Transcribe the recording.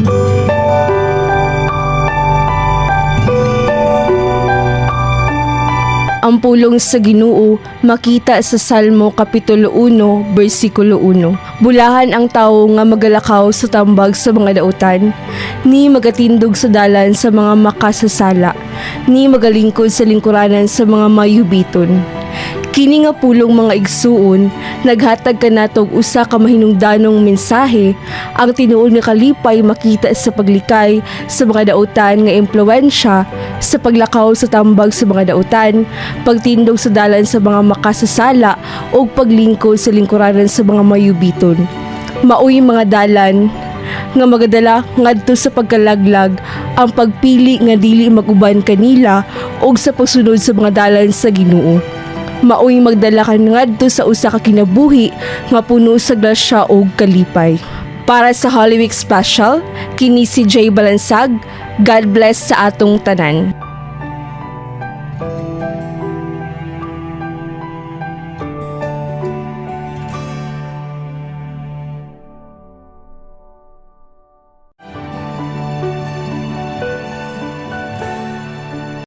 Ang pulong sa Ginoo makita sa Salmo kapitulo 1 bersikulo 1. Bulahan ang tawo nga magalakaw sa tambag sa mga dautan, ni magatindog sa dalan sa mga makasasala, ni magalingkod sa lingkuranan sa mga mayubiton. Kini nga pulong, mga igsuon, naghatag kanato og usa ka mahinungdanong mensahe: ang tinuod nga kalipay makita sa paglikay sa mga dautan nga impluwensya, sa paglakaw sa tambag sa mga dautan, pagtindog sa dalan sa mga makasasala ug paglingkod sa lingkuranan sa mga mayubiton. Maoy mga dalan nga magadala ngadto sa pagkalaglag ang pagpili nga dili mag-uban kanila ug sa pagsunod sa mga dalan sa Ginoo maoy magdala ka ngadto sa usa ka kinabuhi nga puno sa grasya ug kalipay. Para sa Holy Week Special, kini si Jay Balansag. God bless sa atong tanan.